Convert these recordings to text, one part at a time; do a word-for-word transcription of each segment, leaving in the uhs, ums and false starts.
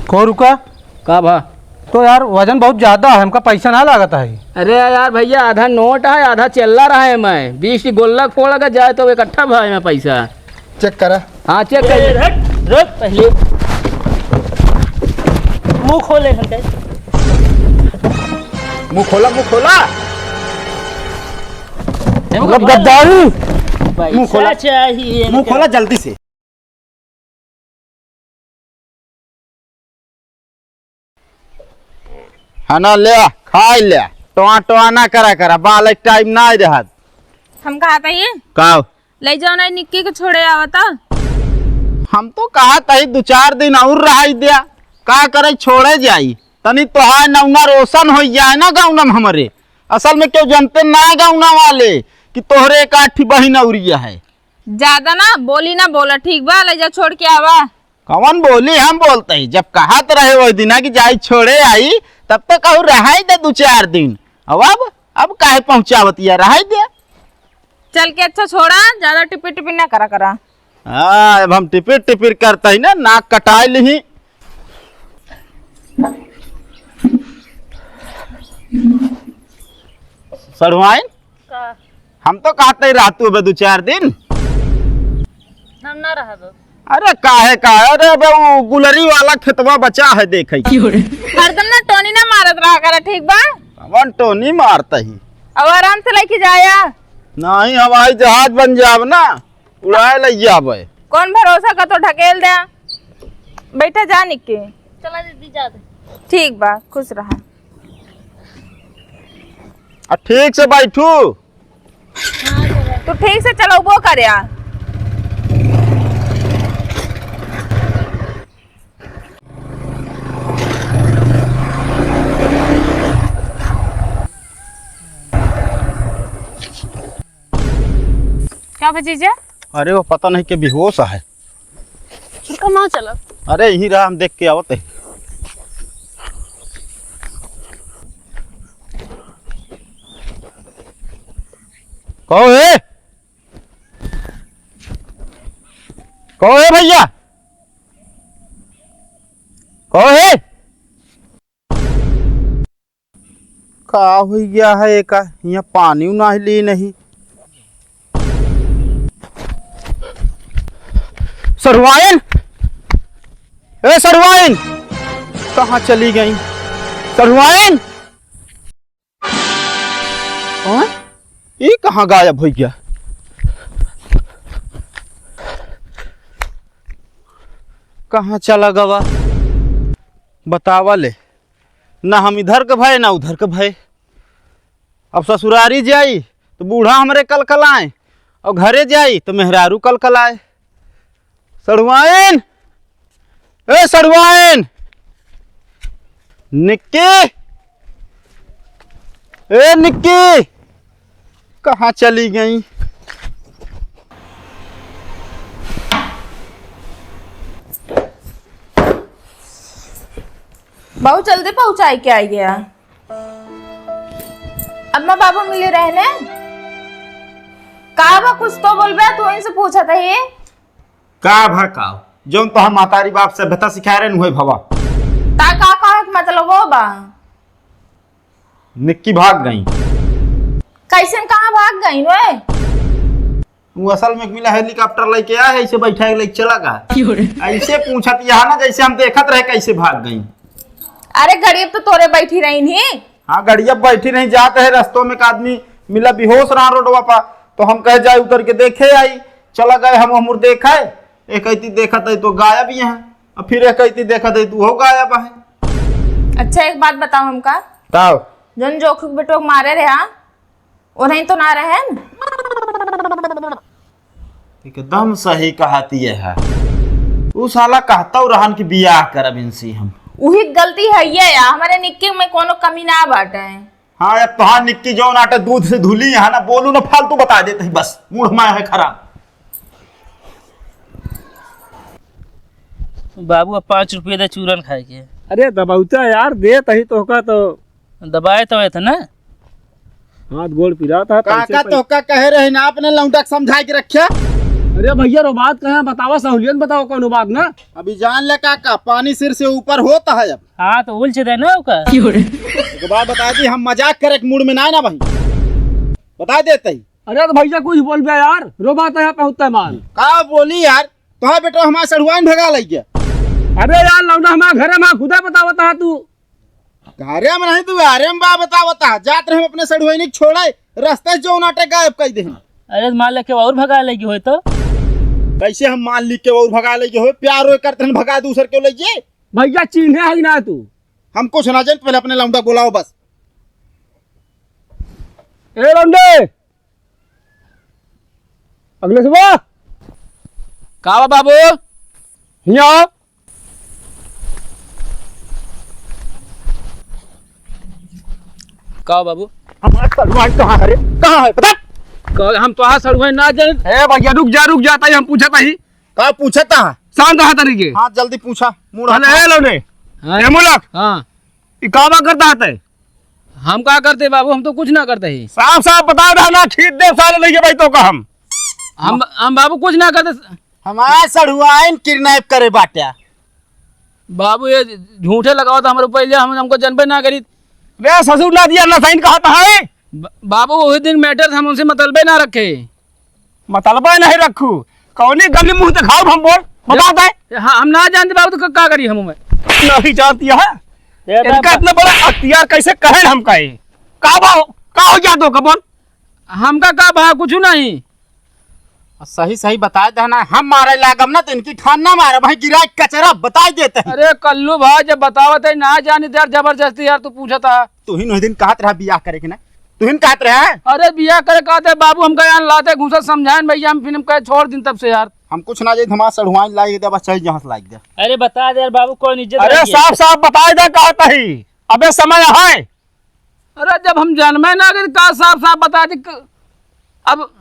को रुका? का भा? तो यार, वजन बहुत ज्यादा है, हमका पैसा ना लागत है। अरे यार भैया, आधा नोट है, आधा चिल्लर है, मैं बीस की गोल्लक फोड़ के जाए तो इकट्ठा भाई में पैसा। चेक करा। हाँ, चेक कर। ए, हट, रुक पहले। मुंह खोले हटे। मुंह खोला, मुंह खोला। देखो, मतलब गद्दारी। पैसा मुंह खोला। चाहिए मुंह इनका। खोला जल्दी से। है ना, ले, खाई ले। टोआ टोआ ना करा करा, बालक टाइम ना रहत। हम कहा था ये? काव? ले जाओ ना, निक्की के छोड़े आवता। हम तो कहा था दो चार दिन और रहाई दिया, का करे छोड़े जाई, तनी तोहार नौना रोशन हो जाए ना गाँव में हमरे। असल में क्यों जानते ना गाँव वाले कि तोहरे एक आठ बहिन औरिया है। ज्यादा ना बोली, ना बोला, ठीक बा? ले जा, छोड़ के आवा। कौन बोली हम बोलते ही? जब कहत रहे वही दिना कि जाई छोड़े आई, तब तो कहू रहाई दे दो चार दिन। अब, अब, अब काहे पहुँचावत या, रहाई दे। चल के अच्छा छोड़ा, ज्यादा टिपी टिपी ना करा करा। हाँ, अब हम टिपिर टिपिर करता ही ना, नाक कटाए लिही। सड़ुआइन? का? हम तो कहते ही रहतू अबे दो चार दिन। हम ना रहब। अरे काहे, काहे? अरे अबे वो गुलरी वाला खेतवा बचा है, देखे। हरदम ना टोनी ना मारत रहा करा, ठीक बा? कौन टोनी मारता ही? अब आराम से लेके जाया। नहीं, हवाई जहाज बन जाब ना, उड़ाए ले जाबे। कौन भरोसा का तो ढकेल दे। बैठा जा निक्की। चला दीदी, जा दे। ठीक बा, खुश रहा। आ ठीक से बैठू। तू ठीक से चलौबो करे आ। का भतीजा? अरे वो पता नहीं के बेहोश है। उनका ना चला। अरे यही रहा, हम देख के आवत है। कहो है, कहो है भैया, कहो है। का हो गया है एका? यहाँ पानी ना ली नहीं। सरवाइन, ए सरवाइन, कहाँ चली गई सरवाइन? हाँ? ई कहाँ गायब हो गया? कहाँ चला गवा? बतावा ले। ना हम इधर के भय, ना उधर के भय। अब ससुरारी जाई तो बूढ़ा हमरे कलकलाए, और घरे जाई तो मेहरारू कलकलाए। सड़ुआइन, ए सड़ुआइन, निक्की, ए निक्की, कहाँ चली गई? बहुत जल्दी पहुँचाई के आई गया। अम्मा बाबू मिले रहने? का बा, कुछ तो बोलबे, तू इनसे पूछत है ये? का भा का? जौन तोहार मातारी बाप सभ्यता सिखाए रहे, उहे भवा। ता का कहत मतलब वो बा? निक्की भाग गई। कैसन कहाँ भाग गई वे? वो असल में मिला हेलीकॉप्टर लेके आए, ऐसे बैठा के लेके चला गया। क्यों रे? ऐसे पूछत यहाँ ना, जैसे हम देखत रहे कैसे भाग गई। अरे गरीब तो तोरे बैठी रही नहीं। हाँ, गड़िया बैठी रही, जात है रस्तों में एक आदमी मिला बेहोश रहा रोडवा पर, तो हम कहे जाए उतर के देखे आई। चला गए हम, हमर देखा है, एक ऐती देखत है तो गायब ही है, और फिर एक ऐती देखत है तो हो गायब है। अच्छा एक बात बताओ हमका, बताओ। जौन जोखू के बेटो के मारे रहे, हाँ? वो नहीं तो ना रहे न? एकदम सही कहती है। उ साला कहता रहन कि बियाह करब इनसे हम। उही गलती है ये या, हमारे निक्की में कोनो कमी ना बाटे। हाँ, अब तोहार निक्की जौन आटे दूध से धुली है ना, बोलू ना फालतू बता देते ही बस, मूड हमारा है खराब। बाबू, अब पाँच रुपये दे चूरन खाए के। अरे दबौचा यार, देत ही तोहका तो। दबाए तो है ना। हाथ गोड़ पिरात है, पैसे काका पै- तोहका कहे रहे ना, अपने लौंडा के समझाए के रखे। अरे भइया, रो बात कहाँ बतावा, सहूलियत बतावा, कौनो बात ना। अभी जान ले काका, पानी सिर से ऊपर होता है अब। हाँ, तो उलझ दे ना ओका। एक बात बता दी, हम मजाक करे के मूड में ना है ना भाई, बता देते ही। अरे तो भइया कुछ बोल बे यार, रो बात है यहाँ पे होता है मान। का बोली यार, तोहार बेटा हमार सढ़ुआइन भगा लइ गया। अबे यार लौंडा, हमार घरे में खुदा बतावत हा तू। घरे में नहीं तू, घरे में बा बतावत हा। जात रहे हम अपने सढ़ुआइन के छोड़े, रस्ते से जो नाटक गायब कर दे। अरे मान ले के और भगा लइ गए होय तो? कैसे हम मान ली के और भगा लइ गए होय? प्यार होय करते हैं भगा दूसर के लइ गए। भइया चिन्हे है ना तू? हम कुछ ना जान, पहले अपने लौंडा बुलाओ बस। ए लौंडे, अगले सुबह। का बा बाबू? हिया। का बा बाबू? हमार सढ़ुआइन कहाँ है रे? कहाँ है? बता। का, हम तोहार सढ़ुआइन ना जाने। ए भइया, रुक जा, रुक जा, ताई हम पूछत ही। का पूछत हा? शांत रहा तरीके। हाँ, जल्दी पूछा। मुड़ अरे, हटा। ए लौंडे। हाँ। ए मुलक। हाँ। ई का बा करत हा तै? हम का करते बाबू, हम तो कुछ ना करते ही। साफ साफ बता दे ना, खींच दे साले लइके भाई तो का हम। हम, हम बाबू कुछ ना करते। हमार सढ़ुआइन किडनैप करे बाट्या। बाबू ये झूठे लगावत हमरे ऊपर इल्जाम, हम, हमको जनबे ना करी। रे ससुर ना दिया ना साइन कहत है। ब-, बाबू वही दिन मैटर हम उनसे मतलबे ना रखे। मतलबे नहीं रखू, कौनी गली मुंह दिखाओ हम बोल, बता दे। हाँ, हम ना जानते बाबू, तो क-, का करी हम में? नहीं जानती है। इनका इतना बड़ा अख्तियार कैसे कहे हम कहे? का बा, का हो गया तो का बोल? हमका का भा, कुछ नहीं। सही सही बताए दे ना, हम मारे लागम ना तो इनकी खान ना मारे भाई, गिरा कचरा बताए देते हैं। अरे कल्लू भाई, जब बतावत है ना जानी तो यार, जबरदस्ती यार तू पूछता। तुहिन उस दिन कहत रहा बियाह करे के ना, तुहिन कहत रहा। अरे बियाह करे कहते बाबू, हमका यहाँ लाते घूसा समझाएन भइया, हम फिर हम कहे छोड़ दिन तब से यार। हम कुछ ना जाइत, हमार सढ़ुआइन लाइ दे, बस चाहे जहाँ से लाइ दे। अरे बता दे यार बाबू, कौन इज्जत अरे रही है? साफ साफ बताए दे कहत ही, अबे समय है। अरे जब हम जनमे ना करी, का साफ साफ बता दे क-, अब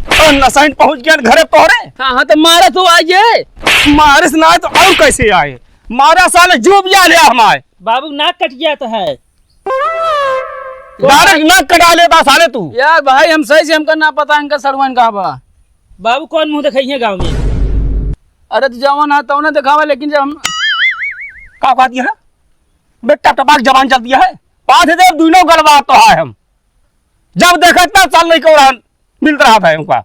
और नसाइन पहुंच गया घरे तोहरे। हाँ, हाँ, तो मारा तो आइए। मारिस ना तो और कैसे आए? मारा साले जो भी आ लिया हमारे। बाबू नाक कट गया तो है। डायरेक्ट नाक कटा लेता साले तू। यार भाई हम सही से हमका ना पता इनका सड़ुआइन कहाँ बा। बाबू कौन मुंह दिखाइए गाँव में? अरे तो जवन है तौने दिखावा, लेकिन जब हम का बात यह है? बेटा टपाक जबान चलती है, बात है देव दुनो गलबा तो है हम। जब देखत ना साल लइके ओरान मिलत रहत है उनका।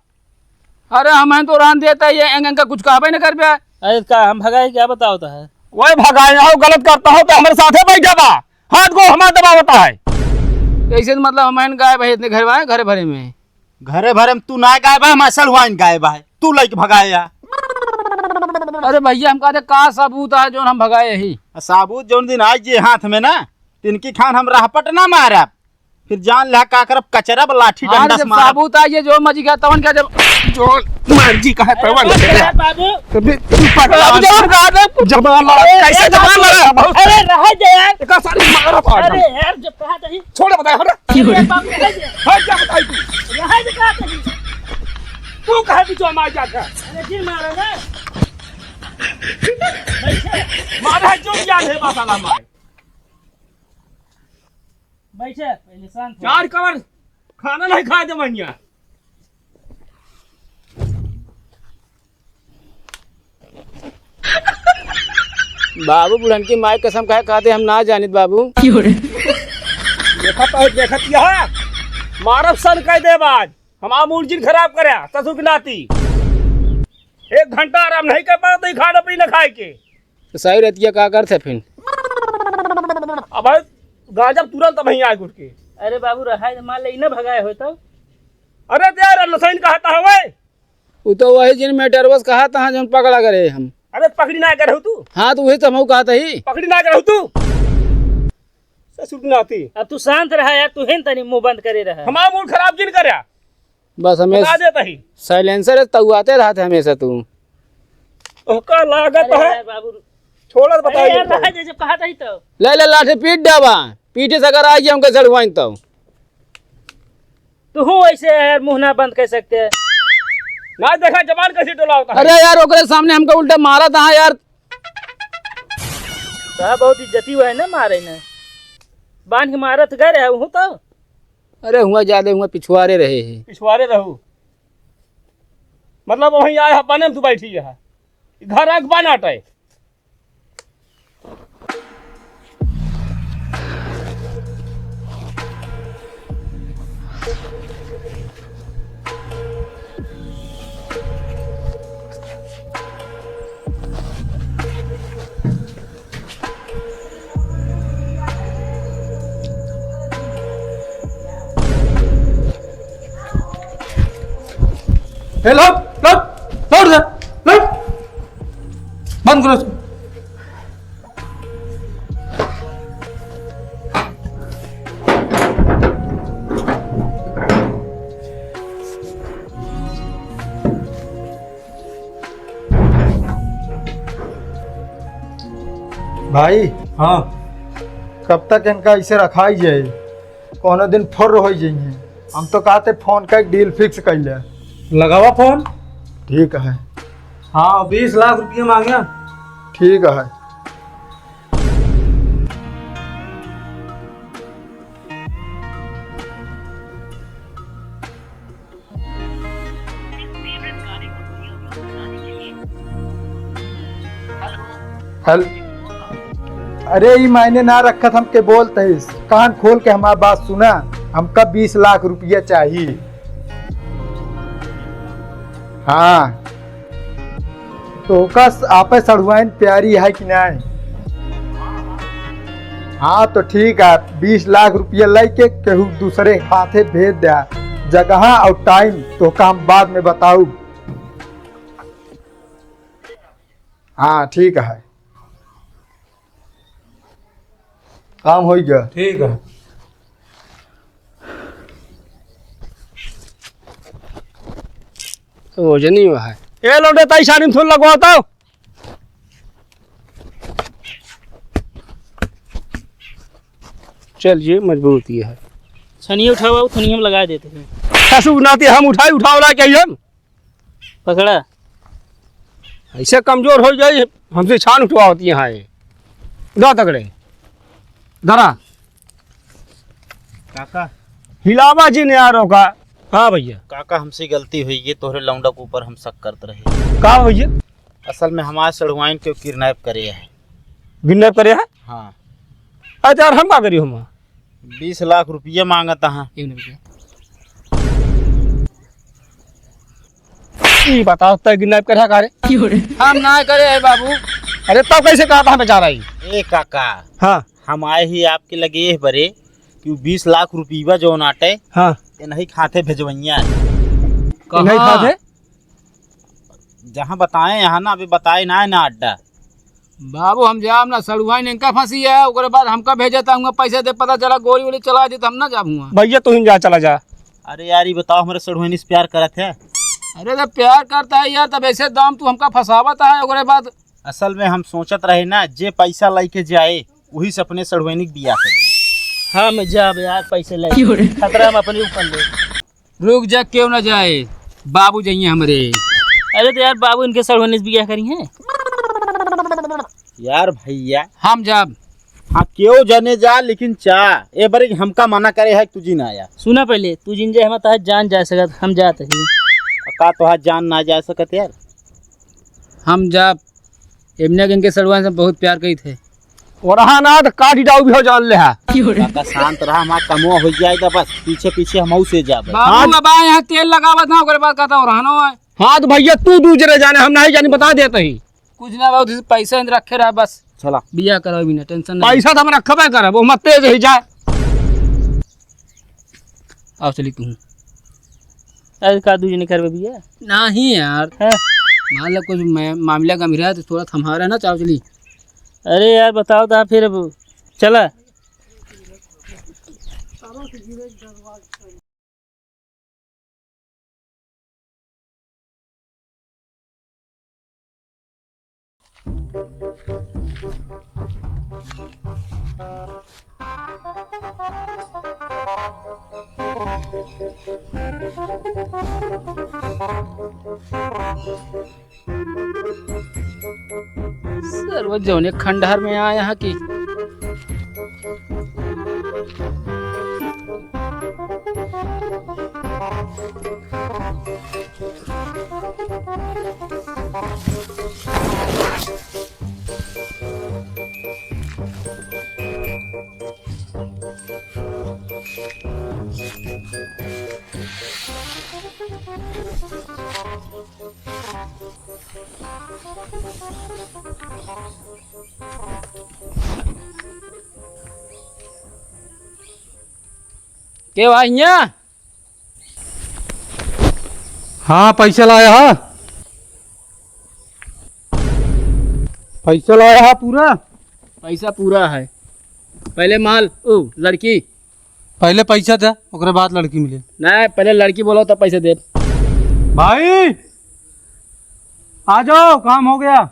अरे हम हैं तो ओरान देता ही है, एंग एंग का कुछ कहबे न कर बे। अरे का हम भगाए क्या बताओ तो है? कोई भगाए ना हो, गलत करता हो तो हमरे साथे बैठा बा, हाथ को हमार दबावता है। ऐसे तो मतलब हम हैं गायब है इतने घर में, घर भरे में। घरे भरे में तू ना गायब है, हमार सड़ुआइन गायब है, तू लइके भगाए या। अरे भइया हम कहते का सबूत है जौन हम भगाए ही? आ साबूत जौन दिन आई जे हाथ में ना, तिनकी खान हम राहपट ना मारब। फिर जान ला का करब, कचरा बा लाठी हाँ, डंडा से जब मारब। साबूत आई जे जो मर्जी का तवन का जब जो मर्जी का है अरे तवन बाप रे कचरा। बाबू। तबे तू पकड़ा बाबू, जब जब जबान लड़ा, अरे, कैसे ए, जबान बाबू, लड़ा? बहुत अरे रह जा यार। एका सारी मारब आज अरे हम। यार जब कहा तही। छोड़ बता, हट। अरे बाबू, रह जा। हट जा बताई तू। रह जा कहा तही। तू कहे भी जो मार जाता। अरे जी मारो ना। बैठे। मारा जो ज्ञान है बा साला मार। बैठे, पहले शांत हो। चार कवर खाना नहीं खाए दे मनिया। बाबू, बुढ़न की माई कसम खाए कहते हम ना जानित बाबू। देखत है, देखत यह मारब सन कह दे बाज। हमार मूड जिन खराब करे, ससुर के नाती। एक घंटा आराम नहीं कर पाते खाना पीना खाए के। तो सही रहती है, का करते फिर? अब भाई, गाजब तुरंत अब यहीं आए उठ के। अरे बाबू, रहा है, मान ले, इन्हें भगाए हो तो। अरे तो यार, नसैन कहा था हवे? वो तो वही जिन मेटरवस कहा था, जौन पकड़ा करे हम। अरे पकड़ी ना करे हो तू? हाँ, तो वही तो हम कहा था ही। पकड़ी ना करे हो तू? ससुर नाती। अब तू शांत रहा यार, तू हेन तनी मुंह बंद करे रहा। हमारा मूड खराब जिन करे। बस हमें बता देता ही। साइलेंसर है, तउआते रहत है हमेशा तू। ओका लागत अरे है। यार बाबू। छोड़त अरे बताई यार, तो। रहा दे, जब कहा था ही तो। ले ले लाठी पीट डाबा। पीटे से अगर आ गया हमके सड़ुआइन तो। तू हूँ ऐसे है यार, मुंह ना बंद कर सकते। ना देखा जबान कैसे डोला होता है। अरे यार, ओकरे सामने हमको उल्टा मारा था यार। तो बहुत इज्जती हुआ है ना, मारे ने। बांध के मारत गए रहे हूँ तो। अरे हुआ ज्यादा हुआ पिछुआरे रहे हैं। पिछुआरे रहू। मतलब वहीं आए है, बने में तू बैठी है। घर आग बनाटे। ए, लौट, लौट, लौट जा, लौट। बंद करो इसको। भाई, हाँ। कब तक इनका ऐसे रखाई जाए? कौनो दिन फुर्र होइ जइहें। हम तो कहते फोन का एक deal fix कर ले। लगावा फोन। ठीक है। हाँ, बीस लाख रुपये मांगे। ठीक है। हेल-, अरे, ई मायने ना रखत, हमके बोलत हइस। कान खोल के हमार बात सुना, हमका बीस लाख रुपया चाही। हाँ, तो कस आपे सड़ुआइन प्यारी है कि नाहीं? हाँ, तो ठीक है, बीस लाख रुपया लइके केहू दूसरे हाथे भेज द्या। जगह और time तोहका हम बाद में बताउब। हाँ, ठीक है, काम होइ गया। ठीक है। वजनी हुआ है। ए लौंडे, ताई सानी में थोड़ा लगवाओ तो। चल, ये मजबूत ये है। छनिए उठावा, वो छनिए हम लगा देते हैं। कसु नाते हम उठाई, उठावला क्या हम? पकड़ा। ऐसे कमजोर होइ जाई, हमसे छान उठवावत यहाँ है। दा तगड़े। धरा। काका। हिलावा जिन यारों का। हाँ भैया। काका, हमसे गलती हुई, ये तोहरे लौंडा के ऊपर हम शक करत रहे। का भैया? असल में हमार सड़ुआइन के kidnap करे है। Kidnap करे है? हाँ। अच्छा यार, हम का करी हम? बीस लाख रुपया मांगत हैं। एक मिनट भैया। ई बताओ, तै kidnap करे है का रे? क्यों रे? हम ना करे है बाबू। अरे तब कैसे कहा था बेचारा ई? ए काका, हाँ। हम आए ही आपके लगे एह बरे कि उ बीस लाख रुपया जौन आटे, हाँ। इन्हीं खाते भेजवइया है। इन्हीं कहाँ? खाते? जहाँ बताए यहाँ ना, अभी बताए ना है ना अड्डा। बाबू, हम जाब ना, सड़ुआइन इनका फंसी है, ओकरे बाद हमका भेजे त हुआँ पैसे दे, पता चला गोली वोली चला दे त हम ना जाब हुआँ। भैया, तू ही जा, चला जा। अरे यार, ई बताओ, हमरे सड़ुआइन से प्यार करत है? अरे, जब प्यार करता है यार, तब ऐसे दाम तू हमका फंसावत है, ओकरे बाद। असल में हम सोचत रहे ना, जे पैसा लइके जाए, वही से अपने सड़ुआइन के बियाह कर दे। हाँ, मैं जाब यार, पैसे लइके। क्यों रे? खतरा हम अपने ऊपर ले। रुक जा, क्यों ना जाए, बाबू जइहें हमरे। अरे तो यार, बाबू इनके सड़ुआइन से बियाह करिहें। यार भैया। हम जाब। हाँ, क्यों जने जा, लेकिन जा। ए बारी हमका मना करे है, तू जिन आया। सुना पहले, तू जिन जाए, हम तोहार जान जा सकत, हम जात ही। का तोहार जान ना जा सकत यार? हम जाब। एमने के इनके सड़ुआइन से बहुत प्यार करी थे। ओरहा ना तो काटी डाउ भी हो जान ले हा। काका शांत रहा, हमार कमवा हो जाए तो बस पीछे पीछे हम से जाबे। बाबू, हाँ। अब आए यहाँ तेल लगावत ना, ओकरे बाद कहता ओरहनो है। हाँ तो भैया तू दूसरे जाने, हम नहीं जानी, बता देते ही। कुछ ना बाबू, पैसा रखे रहा बस। चला। बियाह कराओ बिना tension ना। पैसा तो हम रखबे करब, वो मत तेज ही जाए। आओ चली तू। अरे का दू जने करबे बियाह? नहीं यार। हाँ। मान लो कुछ मा-, मामला गंभीर है तो थोड़ा थमाओ रहा ना, चाहो चली। अरे यार बताओ तो फिर अब चला। सरवा जौने खंडहर में आया है कि। के बा हियाँ? हाँ, पैसा लाया हा। पैसा लाया हा पूरा? पैसा पूरा है। पहले माल, ओ, लड़की। पहले पैसा दे, ओकरे बाद लड़की मिले। नहीं, पहले लड़की बोलो तब पैसा दे। भाई, आ जाओ, काम हो गया।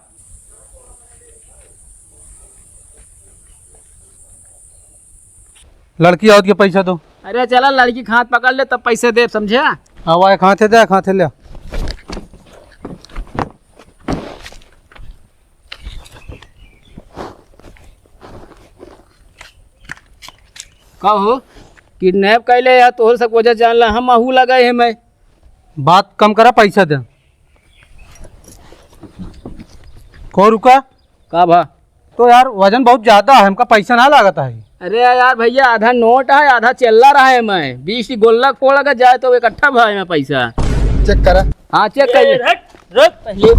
लड़की आवत के पैसा दो। अरे चला, लड़की के हाथ पकड़ ले, तब पैसे दे, समझे? आवा, एक हाथे दे, एक हाथे ले। का हो, किडनैप कैले या तोहर सब वजह जान ला, हम आहू लगा है मैं। बात कम करा, पैसा दे। को रुका? का भा? तो यार, वजन बहुत ज्यादा है, हमका पैसा ना लागत है। अरे यार भैया, आधा नोट है, आधा चिल्लर है, मैं बीस की गोल्ला फोड़ के जाए तो इकट्ठा भाई में पैसा। चेक करा। हाँ, चेक कर ले। ए, हट, रुक पहले।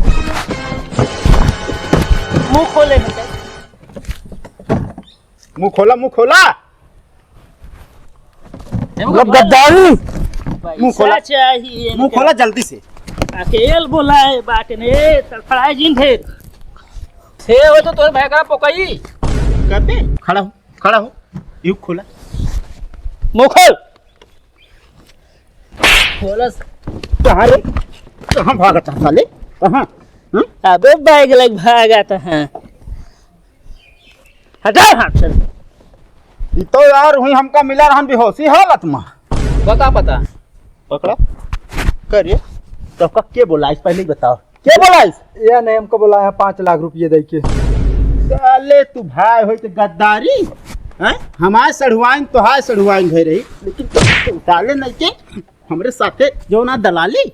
मुंह खोले बेटा। मुंह खोला, मुंह खोला। ए, मतलब बोल। गद्दारी। पैसा मुंह खोला। चाहिए मुंह इनका। खोला जल्दी से। अकेल बोला है बात ने, तड़फड़ाए जिन ढेर। से हो तो तोर भाई का पोकई। कर दे, खड़ा हो, खड़ा हो। यू खोला। मुंह खोल। खोलस। कहाँ रे? कहाँ भागत है साले? कहाँ? हम्म? अबे बैग लग भागत है। हटा हाथ से। ई तो यार हुई हमका मिला रहन बेहोशी हालत में। बता पता। पकड़ा। करिए। तो का के बोला इस पहले ही बताओ। के बोला इस? ये नहीं हमको बोला है पाँच लाख रुपये दे के। साले तू भाई होई तो गद्दारी, हैं? हमारे सढ़ुआइन तो हाय सढ़ुआइन भई रही, लेकिन तू साले नहीं के हमरे साथे जो ना दलाली।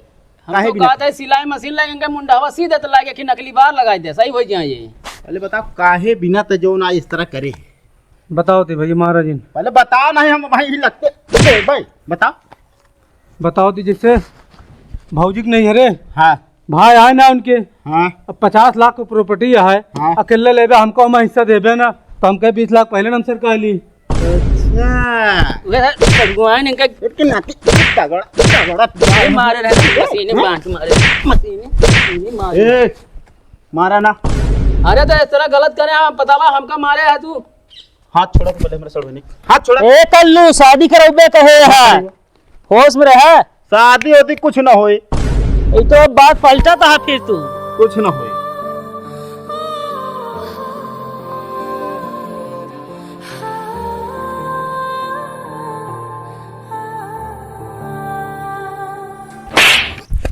हम काहे तो बिना कहत है सिलाई मशीन लगे इनके मुंडहवा सी देत लागे कि नकली बार लगाई दे, सही हो जाए ये। पहले बताओ काहे बिना तो जो ना इस तरह करे। बताओ ती भैया महाराज जी। पहले बताओ नहीं हम भाई लगते। ए भाई बताओ। बताओ ती जैसे भौजी के नहीं है रे। हाँ। भाई आए ना उनके। हाँ। अब पचास लाख के प्रॉपर्टी है। हाँ। अकेले लेबे हमको हम हिस्सा देबे ना तो हमके बीस लाख पहले नमसर कह ली। अच्छा। वे भगवान इनका छोट के नाती तगड़ा, तगड़ा, तगड़ा। मारे रहे, मशीने बांट मारे, मशीने, मशीने मारे। ए, मारा ना। अरे तो इस तरह गलत करे, हम बतावा, हमका मारे है तू। हाथ छोड़ा तो पहले मेरा सड़वे नहीं। हाथ छोड़ा। ए कल्लू, शादी करौबे कहे है। होश में रहे। शादी होती कुछ ना होई। ई तो अब बात पलटत है फिर तू। कुछ ना होई।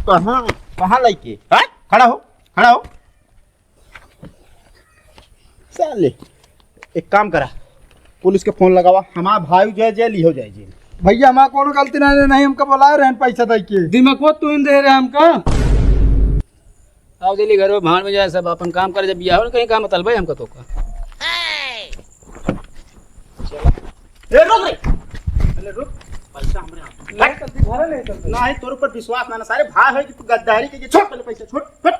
कहाँ, कहाँ लइके? हैं? खड़ा हो, खड़ा हो। साले, एक काम करा, पुलिस के फोन लगावा, हमार भाई जे जेल ही हो जाए जी। भैया, हमार कोनो गलती नहीं, नहीं हमका बोलाए रहन पैसा दे के। दिमाग को तू इन दे रहे हमका। आओ जल्दी घरो, भाड़ में जाए सब, अपन काम करे, जब बियाह हो, कहीं का मतलब है हमका तो का। ए, रुक रे। अरे रुक, पैसा हमरे हाथ में। नहीं, जल्दी घरे नहीं चलते। नहीं, तोर ऊपर विश्वास ना, ना, सारे भाई है कि तू गद्दारी के, छोड़ पहले पैसा, छोड़, छोड़।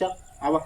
चल, आवा।